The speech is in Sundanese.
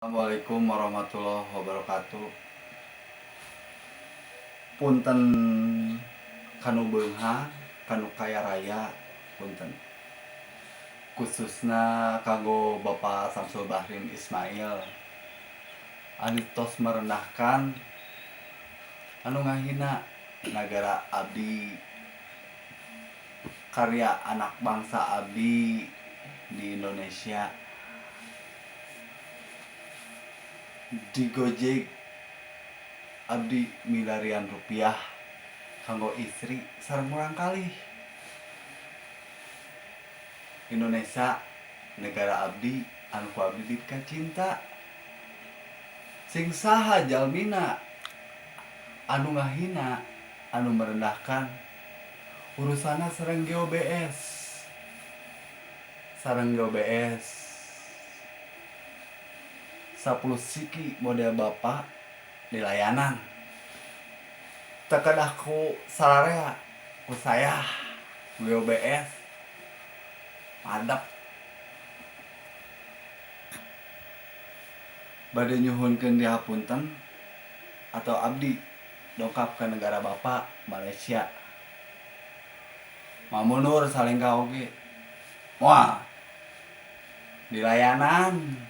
Assalamualaikum warahmatullahi wabarakatuh. Punten kanu beunghar, kanu kaya raya, punten. Khususna kanggo Bapak Samsul Bahrin Ismail anu tos merendahkan, anu ngahina nagara abdi, karya anak bangsa abdi di Indonesia. Di Gojek abdi milarian rupiah kanggo istri sareng murangkalih. Indonesia negara abdi anu ku abdi dipikacinta. Sing saha jalmina anu ngahina, anu merendahkan urusanna sareng GOBS. Sareng GOBS 10 siki model bapak di layanan. Teu kedah ku sararea ku saya GOBS madep. Bade nyuhunkeun dihapunten atau abdi dongkap ke negara bapak Malaysia. Mamunur salingkah oge. Wah, di layanan.